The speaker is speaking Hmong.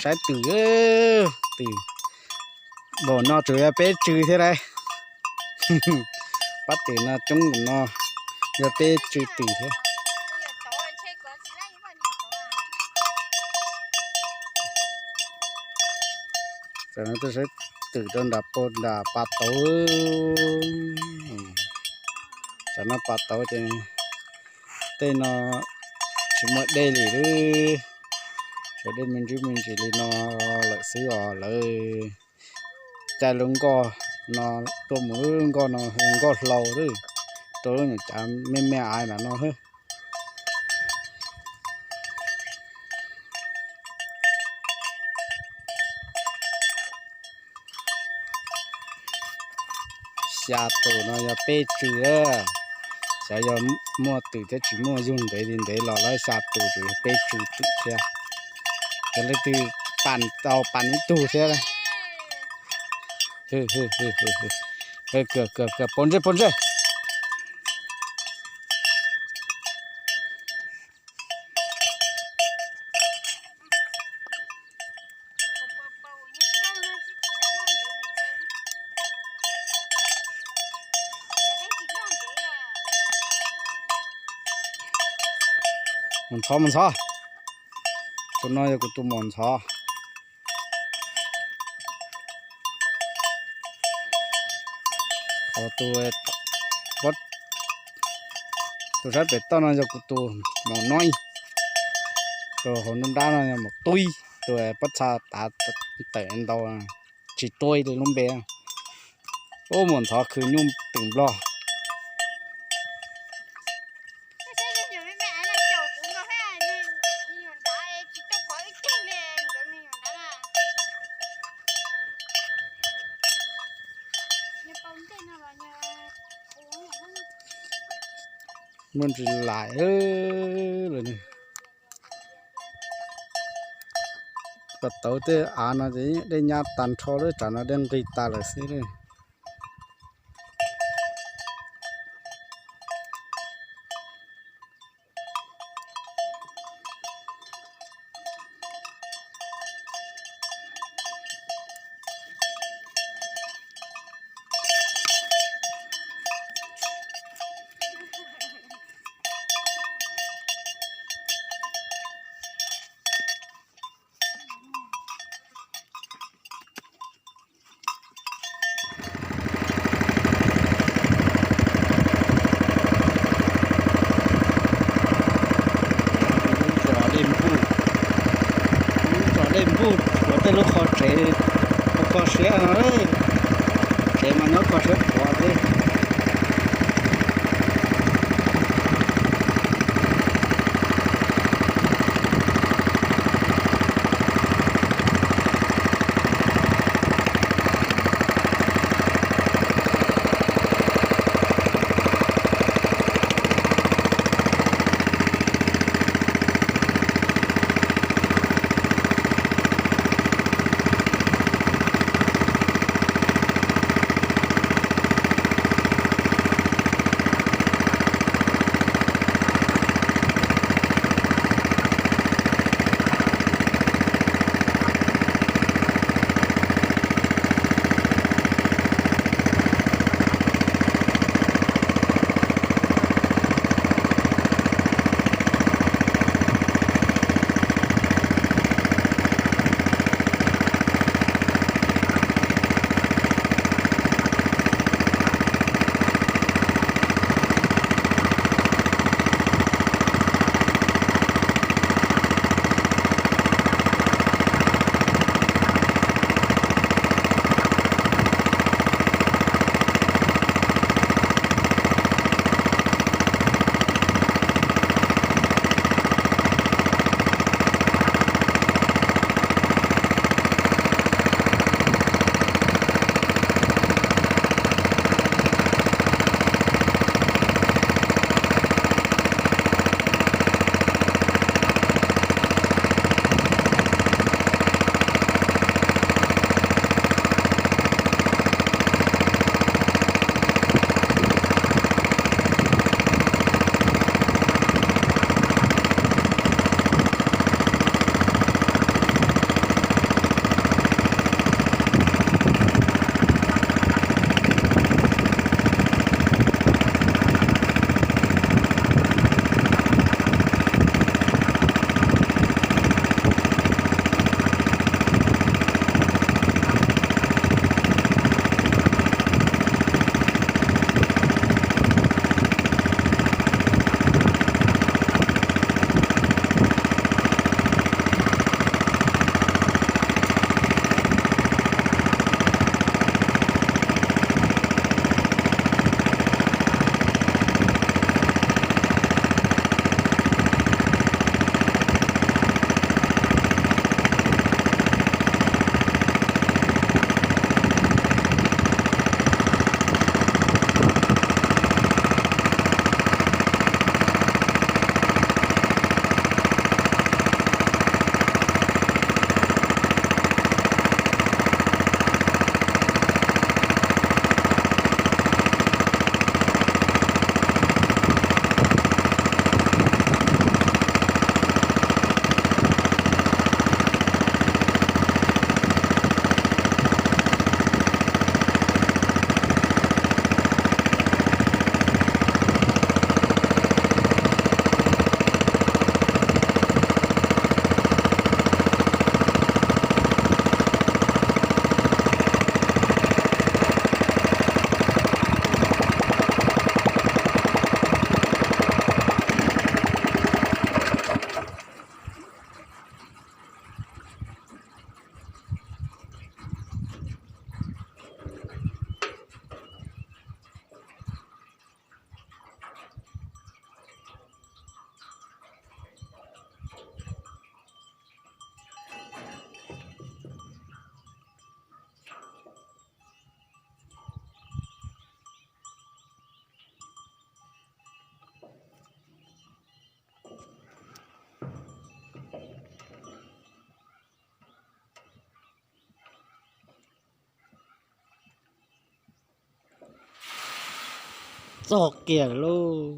Saib twm, twm npaum no tsuas yog peb tsw thiab lauj. Pab twm no coob npaum no yog peb tsw twm thiab. Tam no tuaj saib twm rau nram, nram pas tauv. Tam no pas tauv ces tej no tsis muaj dej li lawm. Tsis muaj dej me ntsis me ntsis li no lawm xwb os. Lawv caij lub nkoj no tuaj mus lub nkoj no, nkoj hlau lawm, rau lub nyuam cav me me aiv nram no xwb. Xya tus no yog peb tsw, xyov yog muaj twm thiab tsis muaj, yug ntev li ntev los lawv xya tus tsuas yog peb tsw twm thiab. Yog leej twg pam tau pam ib tug thiab. Kawg kawg kawg, pov ntsej pov ntsej. Mus ntxhov mus ntxhov. Tus no yog kuv tus muam ntxhov. Tus, tus sab pem toj no yog kuv tus maum noib. Tus hauv nruab nrab no yog maum tub. Tus pob txha tav tawm ntau tsis tuaj li lub npe. Ub, muam ntxhov khwv nyuj twm nplog. Muaj ntsis lais lawm. Pas tauv tej av no ces dej nyab tag nrho lawm, tsam no dej nqig tas lawm xwb. Tsom dej npuj, tsom dej npuj tshuav tej lub qhov tsev, qhov siab no, tsev mas nyob qhov siab qhuav xwb. txog kiag lauj.